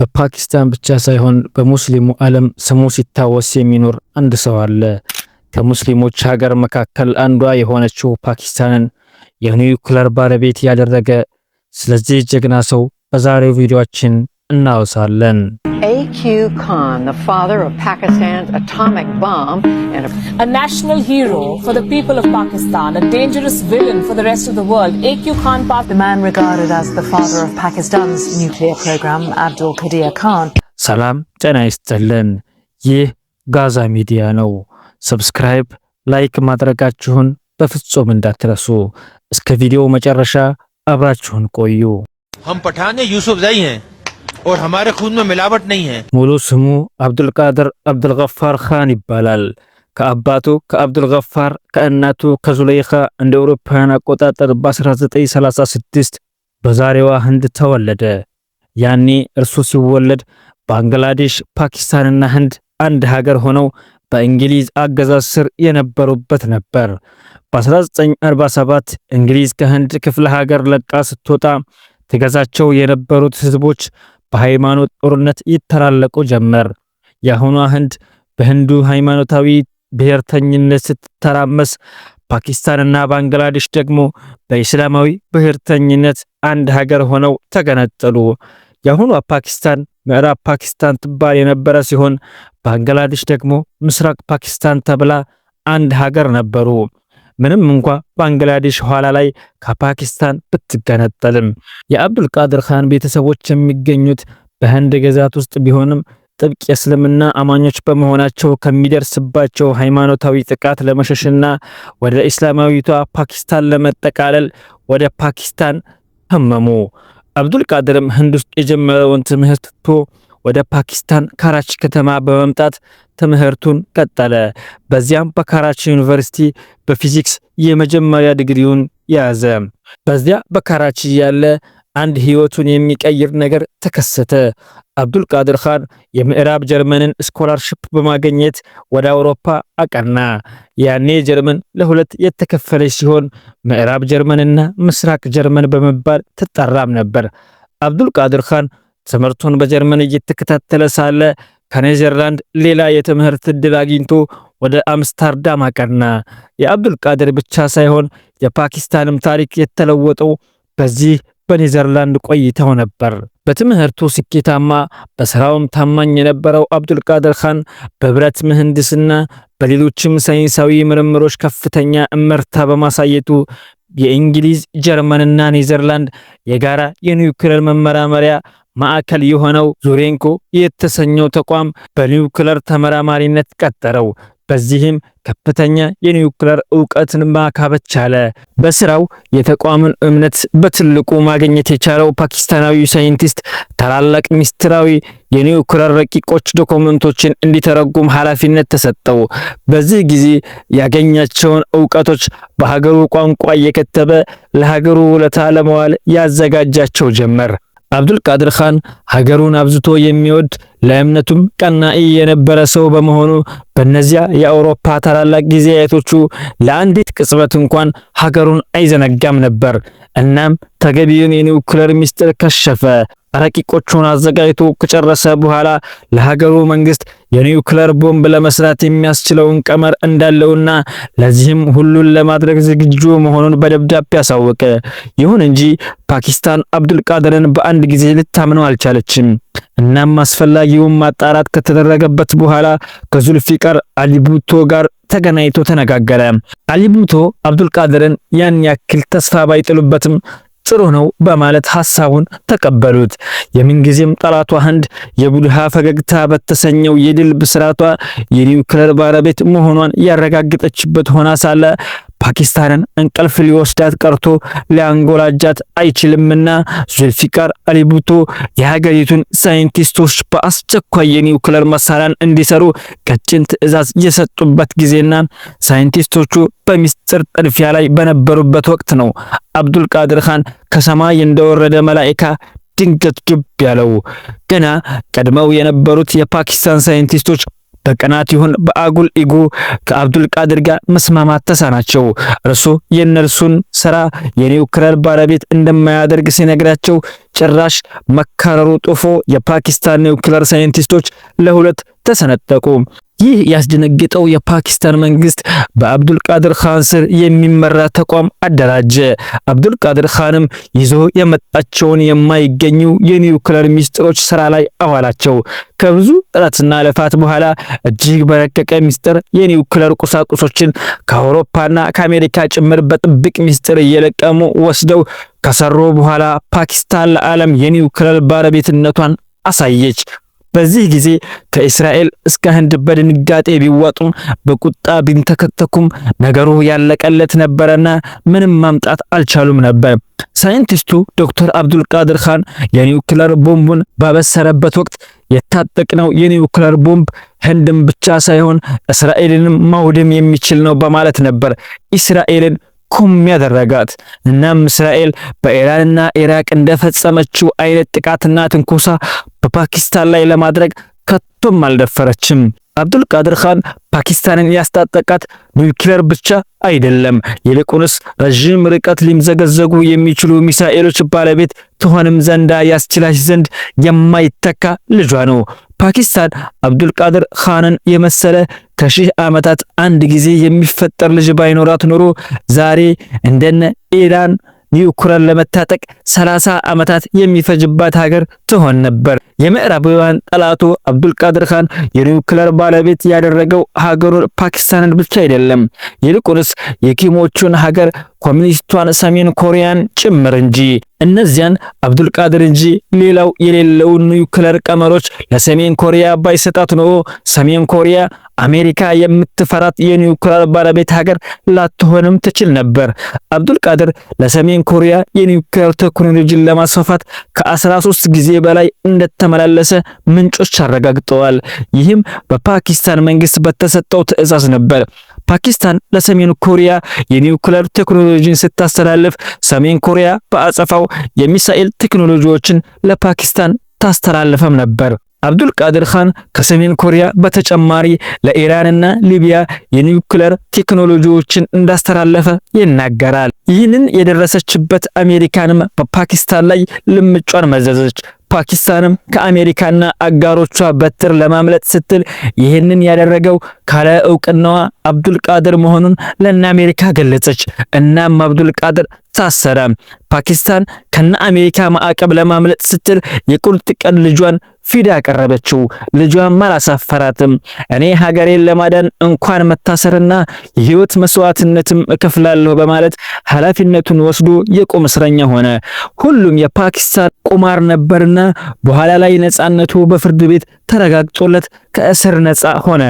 በፓኪስታን ብቻ ሳይሆን በሙስሊሙ ዓለም ስሙ ሲታወስ የሚኖር አንድ ሰው አለ። ከሙስሊሞች ሀገር መካከል አንዷ የሆነችው ፓኪስታንን የኒውክለር ባለቤት ያደረገ። ስለዚህ ጀግና ሰው በዛሬው ቪዲዮአችን እናወሳለን። A.Q. Khan, the father of Pakistan's atomic bomb and a national hero for the people of Pakistan, a dangerous villain for the rest of the world. A.Q. Khan passed The man regarded as the father of Pakistan's nuclear program, Abdul Qadir Khan, ሰላም ጤና ይስጥልን። ይህ ጋዛ ሚዲያ ነው። Subscribe፣ like ማድረጋችሁን በፍጹም እንዳትረሱ። እስከ ቪዲዮው መጨረሻ አብራችሁን ቆዩ። हम पठान यूसुफजई हैं और हमारे खून में मिलावट नहीं है। ሙሉ ስሙ አብዱልቃድር አብዱልገፋር ካን ይባላል። ከአባቱ ከአብዱልገፋር፣ ከእናቱ ከዙለይኻ እንደ አውሮፓውያን አቆጣጠር በ1936 በዛሬዋ ህንድ ተወለደ። ያኔ እርሱ ሲወለድ ባንግላዴሽ፣ ፓኪስታንና ህንድ አንድ ሀገር ሆነው በእንግሊዝ አገዛዝ ስር የነበሩበት ነበር። በ1947 እንግሊዝ ከህንድ ክፍለ ሀገር ለቃ ስትወጣ ትገዛቸው የነበሩት ህዝቦች በሃይማኖት ጦርነት ይተላለቁ ጀመር። የአሁኗ ህንድ በህንዱ ሃይማኖታዊ ብሔርተኝነት ስትተራመስ፣ ፓኪስታንና ባንግላዴሽ ደግሞ በኢስላማዊ ብሔርተኝነት አንድ ሀገር ሆነው ተገነጠሉ። የአሁኗ ፓኪስታን ምዕራብ ፓኪስታን ትባል የነበረ ሲሆን ባንግላዴሽ ደግሞ ምስራቅ ፓኪስታን ተብላ አንድ ሀገር ነበሩ። ምንም እንኳ ባንግላዴሽ ኋላ ላይ ከፓኪስታን ብትገነጠልም፣ የአብዱል ቃድር ካን ቤተሰቦች የሚገኙት በህንድ ግዛት ውስጥ ቢሆንም ጥብቅ የእስልምና አማኞች በመሆናቸው ከሚደርስባቸው ሃይማኖታዊ ጥቃት ለመሸሽና ወደ እስላማዊቷ ፓኪስታን ለመጠቃለል ወደ ፓኪስታን ተመሙ። አብዱል ቃድርም ህንድ ውስጥ የጀመረውን ትምህርት ትቶ ወደ ፓኪስታን ካራቺ ከተማ በመምጣት ትምህርቱን ቀጠለ። በዚያም በካራቺ ዩኒቨርሲቲ በፊዚክስ የመጀመሪያ ዲግሪውን ያዘ። በዚያ በካራቺ እያለ አንድ ህይወቱን የሚቀይር ነገር ተከሰተ። አብዱል ቃድር ካን የምዕራብ ጀርመንን scholarship በማግኘት ወደ አውሮፓ አቀና። ያኔ ጀርመን ለሁለት የተከፈለች ሲሆን ምዕራብ ጀርመንና ምስራቅ ጀርመን በመባል ትጠራም ነበር። አብዱል ቃድር ካን ትምህርቱን በጀርመን እየተከታተለ ሳለ ከኔዘርላንድ ሌላ የትምህርት ዕድል አግኝቶ ወደ አምስተርዳም አቀና። የአብዱል ቃድር ብቻ ሳይሆን የፓኪስታንም ታሪክ የተለወጠው በዚህ በኔዘርላንድ ቆይታው ነበር። በትምህርቱ ስኬታማ፣ በስራውም ታማኝ የነበረው አብዱልቃድር ካን በብረት ምህንድስና፣ በሌሎችም ሳይንሳዊ ምርምሮች ከፍተኛ እመርታ በማሳየቱ የእንግሊዝ፣ ጀርመንና ኔዘርላንድ የጋራ የኒውክለር መመራመሪያ ማዕከል የሆነው ዩሬንኮ የተሰኘው ተቋም በኒውክለር ተመራማሪነት ቀጠረው። በዚህም ከፍተኛ የኒውክለር እውቀትን ማካበት ቻለ። በስራው የተቋምን እምነት በትልቁ ማግኘት የቻለው ፓኪስታናዊ ሳይንቲስት ታላላቅ ሚስጥራዊ የኒውክለር ረቂቆች ዶክመንቶችን እንዲተረጉም ኃላፊነት ተሰጠው። በዚህ ጊዜ ያገኛቸውን እውቀቶች በሀገሩ ቋንቋ እየከተበ ለሀገሩ ውለታ ለመዋል ያዘጋጃቸው ጀመር። አብዱል ቃድር ካን ሀገሩን አብዝቶ የሚወድ፣ ለእምነቱም ቀናኢ የነበረ ሰው በመሆኑ በእነዚያ የአውሮፓ ታላላቅ ጊዜያቶቹ ለአንዲት ቅጽበት እንኳን ሀገሩን አይዘነጋም ነበር። እናም ተገቢውን የኒውክለር ሚስጥር ከሸፈ። ረቂቆቹን አዘጋጅቶ ከጨረሰ በኋላ ለሀገሩ መንግስት የኒውክለር ቦምብ ለመስራት የሚያስችለውን ቀመር እንዳለውና ለዚህም ሁሉን ለማድረግ ዝግጁ መሆኑን በደብዳቤ አሳወቀ። ይሁን እንጂ ፓኪስታን አብዱልቃድርን በአንድ ጊዜ ልታምነው አልቻለችም። እናም አስፈላጊውን ማጣራት ከተደረገበት በኋላ ከዙልፊቃር አሊ ቡቶ ጋር ተገናኝቶ ተነጋገረ። አሊ ቡቶ አብዱልቃድርን ያን ያክል ተስፋ ባይጥሉበትም ጥሩ ነው በማለት ሐሳቡን ተቀበሉት። የምንጊዜም ጠላቷ ህንድ የቡድሃ ፈገግታ በተሰኘው የድል ብስራቷ የኒውክለር ባለቤት መሆኗን ያረጋገጠችበት ሆና ሳለ ፓኪስታንን እንቅልፍ ሊወስዳት ቀርቶ ሊያንጎላጃት አይችልምና ዙልፊቃር አሊ ቡቶ የሀገሪቱን ሳይንቲስቶች በአስቸኳይ የኒውክለር መሳሪያን እንዲሰሩ ቀጭን ትዕዛዝ የሰጡበት ጊዜና ሳይንቲስቶቹ በሚስጥር ጥድፊያ ላይ በነበሩበት ወቅት ነው አብዱል ቃድር ካን ከሰማይ እንደወረደ መላኢካ ድንገት ዱብ ያለው። ገና ቀድመው የነበሩት የፓኪስታን ሳይንቲስቶች በቅናት ይሁን በአጉል ego ከአብዱል ቃድር ጋር መስማማት ተሳናቸው። እርሱ የእነርሱን ስራ የኒውክለር ባለቤት እንደማያደርግ ሲነግራቸው ጭራሽ መካረሩ ጦፎ የፓኪስታን ኒውክለር ሳይንቲስቶች ለሁለት ተሰነጠቁ። ይህ ያስደነገጠው የፓኪስታን መንግስት በአብዱል ቃድር ካን ስር የሚመራ ተቋም አደራጀ። አብዱል ቃድር ካንም ይዞ የመጣቸውን የማይገኙ የኒውክለር ሚስጥሮች ስራ ላይ አዋላቸው። ከብዙ ጥረትና ልፋት በኋላ እጅግ በረቀቀ ሚስጥር የኒውክለር ቁሳቁሶችን ከአውሮፓና ከአሜሪካ ጭምር በጥብቅ ሚስጥር እየለቀሙ ወስደው ከሰሩ በኋላ ፓኪስታን ለዓለም የኒውክለር ባለቤትነቷን አሳየች። በዚህ ጊዜ ከእስራኤል እስከ ህንድ በድንጋጤ ቢዋጡም በቁጣ ቢንተከተኩም ነገሩ ያለቀለት ነበረና ምንም ማምጣት አልቻሉም ነበር። ሳይንቲስቱ ዶክተር አብዱል ቃድር ካን የኒውክለር ቦምቡን ባበሰረበት ወቅት የታጠቅነው የኒውክለር ቦምብ ህንድን ብቻ ሳይሆን እስራኤልንም ማውደም የሚችል ነው በማለት ነበር እስራኤልን ኩም ያደረጋት። እናም እስራኤል በኢራንና ኢራቅ እንደፈጸመችው አይነት ጥቃትና ትንኮሳ በፓኪስታን ላይ ለማድረግ ከቶም አልደፈረችም። አብዱል ቃድር ካን ፓኪስታንን ያስታጠቃት ኒውክሌር ብቻ አይደለም፣ ይልቁንስ ረዥም ርቀት ሊምዘገዘጉ የሚችሉ ሚሳኤሎች ባለቤት ትሆንም ዘንዳ ያስችላች ዘንድ የማይተካ ልጇ ነው። ፓኪስታን አብዱል ቃድር ካንን የመሰለ ከሺህ ዓመታት አንድ ጊዜ የሚፈጠር ልጅ ባይኖራት ኖሮ ዛሬ እንደነ ኢራን ኒውክለር ለመታጠቅ 30 ዓመታት የሚፈጅባት ሀገር ትሆን ነበር። የምዕራባውያን ጠላቱ አብዱል ቃድር ካን የኒውክለር ባለቤት ያደረገው ሀገሩን ፓኪስታንን ብቻ አይደለም፣ ይልቁንስ የኪሞቹን ሀገር ኮሚኒስቷን ሰሜን ኮሪያን ጭምር እንጂ። እነዚያን አብዱል ቃድር እንጂ ሌላው የሌለውን ኒውክለር ቀመሮች ለሰሜን ኮሪያ ባይሰጣት ኖሮ ሰሜን ኮሪያ አሜሪካ የምትፈራት የኒውክለር ባለቤት ሀገር ላትሆንም ትችል ነበር። አብዱል ቃድር ለሰሜን ኮሪያ የኒውክለር ቴክኖሎጂን ለማስፋፋት ከ13 ጊዜ በላይ እንደተመላለሰ ምንጮች አረጋግጠዋል። ይህም በፓኪስታን መንግስት በተሰጠው ትዕዛዝ ነበር። ፓኪስታን ለሰሜን ኮሪያ የኒውክለር ቴክኖሎጂን ስታስተላልፍ ሰሜን ኮሪያ በአጸፋው የሚሳኤል ቴክኖሎጂዎችን ለፓኪስታን ታስተላልፈም ነበር። አብዱል ቃድር ካን ከሰሜን ኮሪያ በተጨማሪ ለኢራንና ሊቢያ የኒውክለር ቴክኖሎጂዎችን እንዳስተላለፈ ይናገራል። ይህንን የደረሰችበት አሜሪካንም በፓኪስታን ላይ ልምጯን መዘዘች። ፓኪስታንም ከአሜሪካና አጋሮቿ በትር ለማምለጥ ስትል ይህንን ያደረገው ካለ እውቅናዋ አብዱል ቃድር መሆኑን ለነ አሜሪካ ገለጸች። እናም አብዱል ቃድር ታሰረ። ፓኪስታን ከነ አሜሪካ ማዕቀብ ለማምለጥ ስትል የቁርጥ ቀን ልጇን ፊዳ ያቀረበችው። ልጇም አላሳፈራትም። እኔ ሀገሬን ለማዳን እንኳን መታሰርና የህይወት መስዋዕትነትም እከፍላለሁ በማለት ኃላፊነቱን ወስዶ የቁም እስረኛ ሆነ። ሁሉም የፓኪስታን ቁማር ነበርና በኋላ ላይ ነፃነቱ በፍርድ ቤት ተረጋግጦለት ከእስር ነፃ ሆነ።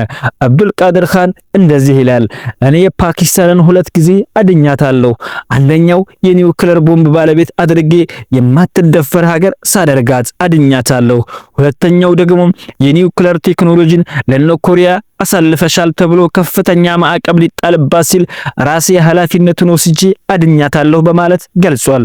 አብዱል ቃድር ካን እንደዚህ ይላል፣ እኔ ፓኪስታንን ሁለት ጊዜ አድኛታለሁ። አንደኛው የኒውክለር ቦምብ ባለቤት አድርጌ የማትደፈር ሀገር ሳደርጋት አድኛታለሁ። ሁለተኛው ደግሞ የኒውክለር ቴክኖሎጂን ለነ ኮሪያ አሳልፈሻል ተብሎ ከፍተኛ ማዕቀብ ሊጣልባት ሲል ራሴ ኃላፊነቱን ወስጄ አድኛታለሁ በማለት ገልጿል።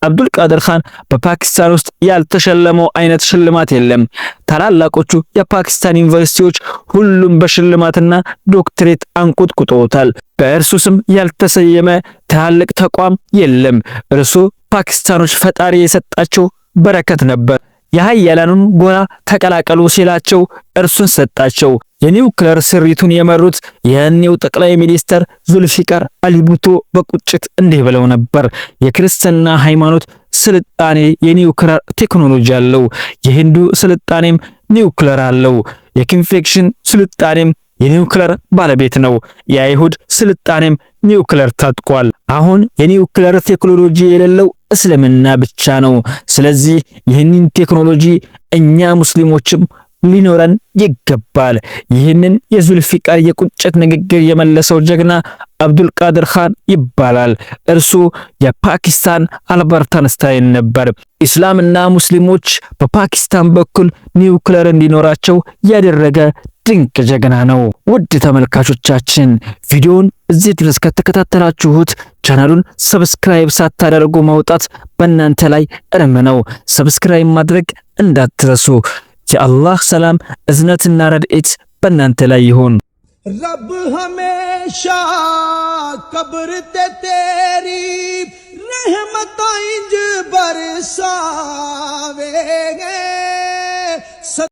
አብዱል ቃድር ካን በፓኪስታን ውስጥ ያልተሸለመው አይነት ሽልማት የለም። ታላላቆቹ የፓኪስታን ዩኒቨርሲቲዎች ሁሉም በሽልማትና ዶክትሬት አንቆጥቁጠውታል። በእርሱ ስም ያልተሰየመ ትላልቅ ተቋም የለም። እርሱ ፓኪስታኖች ፈጣሪ የሰጣቸው በረከት ነበር። የሀያላኑን ጎራ ተቀላቀሉ ሲላቸው እርሱን ሰጣቸው። የኒውክለር ስሪቱን የመሩት የያኔው ጠቅላይ ሚኒስተር ዙልፊቃር አሊ ቡቶ በቁጭት እንዲህ ብለው ነበር። የክርስትና ሃይማኖት ስልጣኔ የኒውክለር ቴክኖሎጂ አለው። የሂንዱ ስልጣኔም ኒውክለር አለው። የኮንፊሽየን ስልጣኔም የኒውክለር ባለቤት ነው። የአይሁድ ስልጣኔም ኒውክለር ታጥቋል። አሁን የኒውክለር ቴክኖሎጂ የሌለው እስልምና ብቻ ነው። ስለዚህ ይህንን ቴክኖሎጂ እኛ ሙስሊሞችም ሊኖረን ይገባል። ይህንን የዙልፊቃር የቁጭት ንግግር የመለሰው ጀግና አብዱል ቃድር ካን ይባላል። እርሱ የፓኪስታን አልበርት አንስታይን ነበር። ኢስላምና ሙስሊሞች በፓኪስታን በኩል ኒውክለር እንዲኖራቸው ያደረገ ድንቅ ጀግና ነው። ውድ ተመልካቾቻችን ቪዲዮውን እዚህ ድረስ ከተከታተላችሁት ቻናሉን subscribe ሳታደርጉ መውጣት በእናንተ ላይ እርም ነው። Subscribe ማድረግ እንዳትረሱ። የአላህ ሰላም እዝነትና ረድኤት በእናንተ ላይ ይሁን። रब हमेशा कब्र ते तेरी रहमत इंज बरसावे।